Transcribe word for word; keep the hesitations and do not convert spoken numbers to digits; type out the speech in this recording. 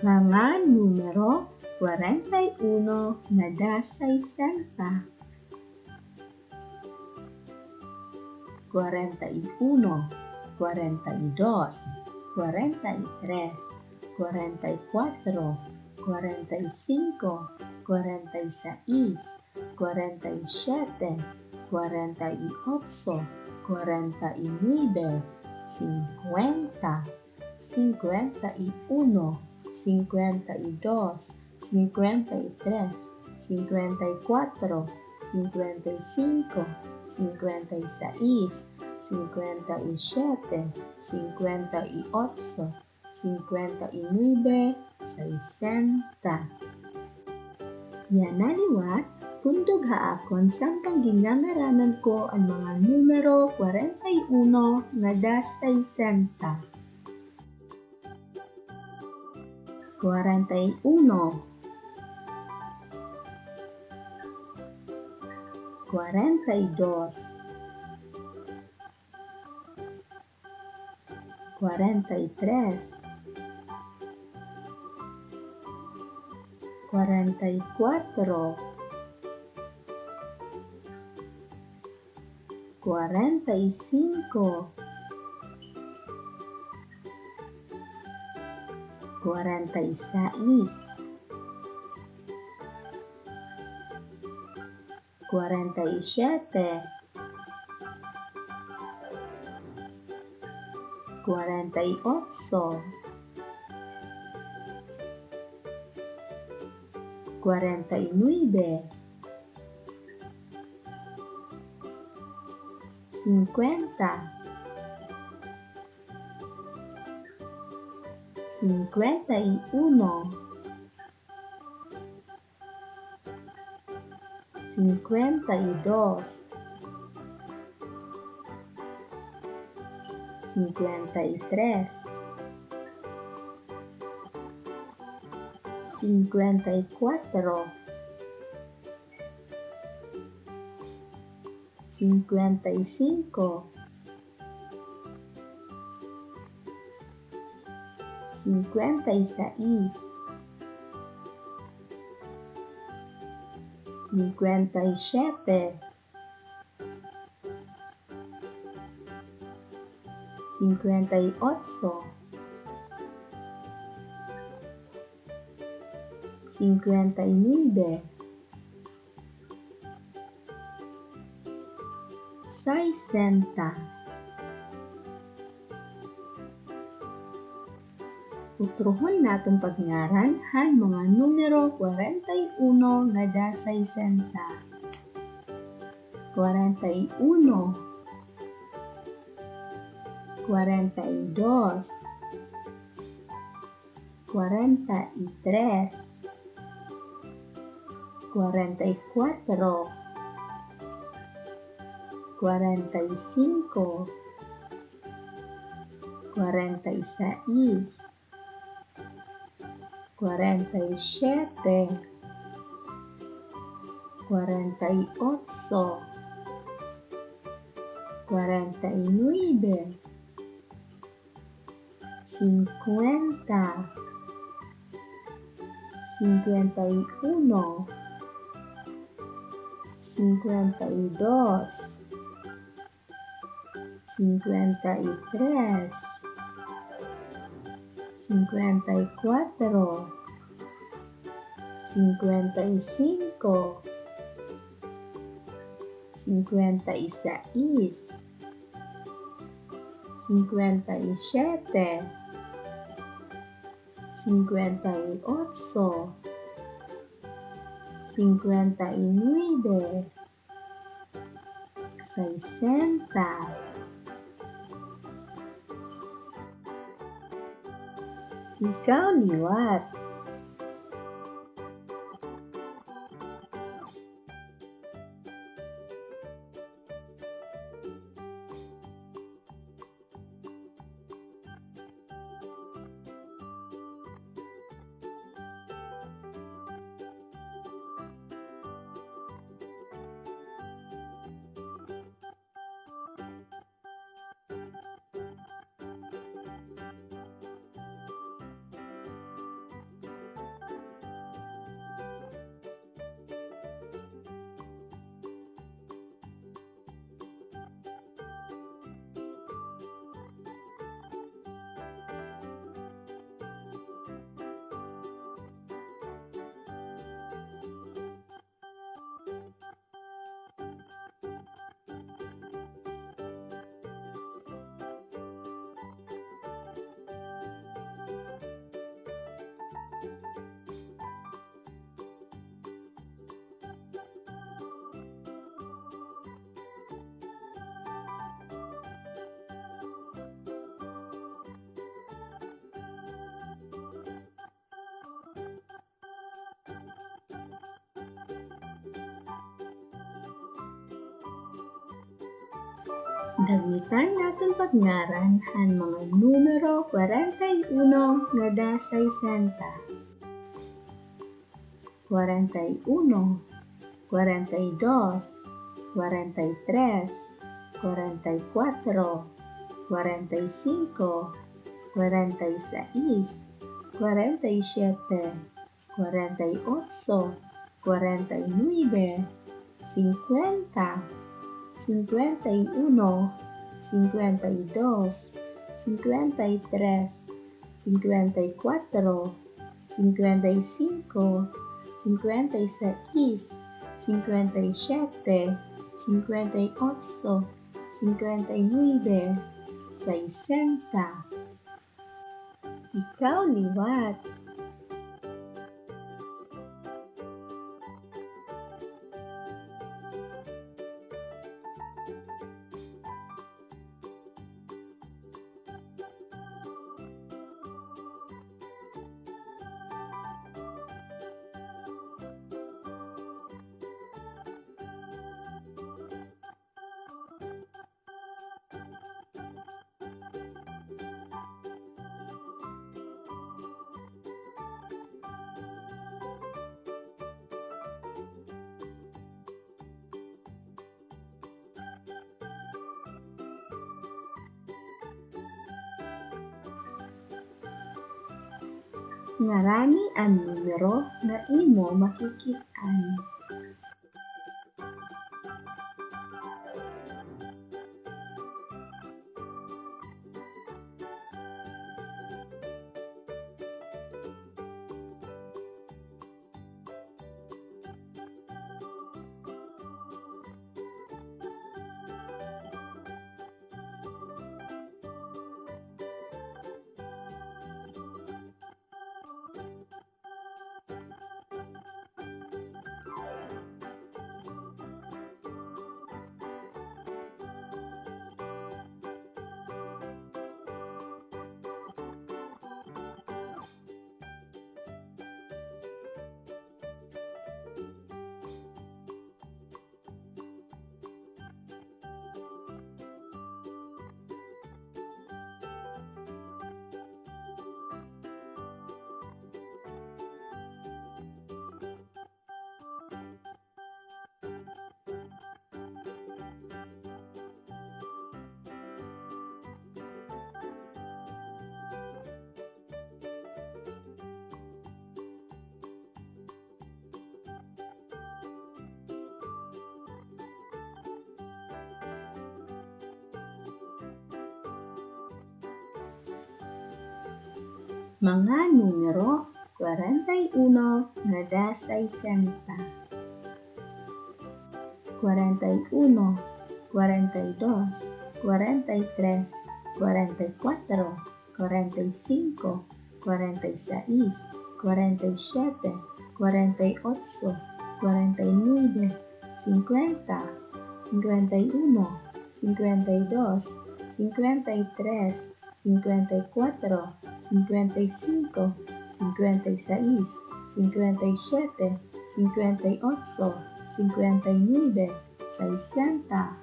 Mga numero, kwarenta y uno ngada sesenta. Kwarenta y uno, kwarenta y dos, kwarenta y tres, kwarenta y kuwatro, kwarenta y singko, kwarenta y sais, kwarenta y siyete, kwarenta y otso, kwarenta y nuebe, singkwenta, singkwenta y uno, singkwenta y dos, singkwenta y tres, singkwenta y kuwatro, singkwenta y singko, singkwenta y sais, singkwenta y siyete, singkwenta y otso, singkwenta y nuebe, sesenta. Yana liwat, tundog ha akon samtang ginngangaranan ko an mga numero kwarenta y uno ngada sesenta. Kwarenta y uno. Kwarenta y dos. Kwarenta y tres. Kwarenta y kuwatro. Kwarenta y singko. Kwarenta y sais. Kwarenta y siyete. Kwarenta y otso. Kwarenta y nuebe. Singkwenta. Singkwenta y uno. Singkwenta y dos. Singkwenta y tres. Singkwenta y kuwatro. Singkwenta y singko. Singkwenta y sais. Singkwenta y siyete. Singkwenta y otso. Singkwenta y nuebe. Sesenta. Utrohon naton pagngaran han mga numero kwarenta y uno ngada sesenta. Kwarenta y uno. Kwarenta y dos. Kwarenta y tres, kwarenta y kuwatro, kwarenta y singko, kwarenta y sais, kwarenta y siyete, kwarenta y otso, kwarenta y nuebe, singkwenta, singkwenta y uno, singkwenta y dos, singkwenta y tres, singkwenta y kuwatro, singkwenta y singko, singkwenta y sais, singkwenta y siyete, singkwenta y otso, singkwenta y nuebe, sesenta. Ikaw liwat. Dagmitan naton pagngaran han mga numero kwarenta y uno ngada sesenta. Kwarenta y uno, kwarenta y dos, kwarenta y tres, kwarenta y kuwatro, kwarenta y singko, kwarenta y sais, kwarenta y siyete, kwarenta y otso, kwarenta y nuebe, singkwenta, singkwenta y uno, singkwenta y dos, singkwenta y tres, singkwenta y kuwatro, singkwenta y singko, singkwenta y sais, singkwenta y siyete, singkwenta y otso, singkwenta y nuebe, sesenta. Ikaw liwat. Ngarani an numero nga imo makikit-an. Mga numero, kwarenta y uno ngada sesenta. Kwarenta y uno, kwarenta y dos, kwarenta y tres, kwarenta y kuwatro, kwarenta y singko, kwarenta y sais, kwarenta y siyete, kwarenta y otso, kwarenta y nuebe, singkwenta, singkwenta y uno, singkwenta y dos, singkwenta y tres, singkwenta y kuwatro, singkwenta y singko, singkwenta y sais, singkwenta y siyete, singkwenta y otso, singkwenta y nuebe, sesenta.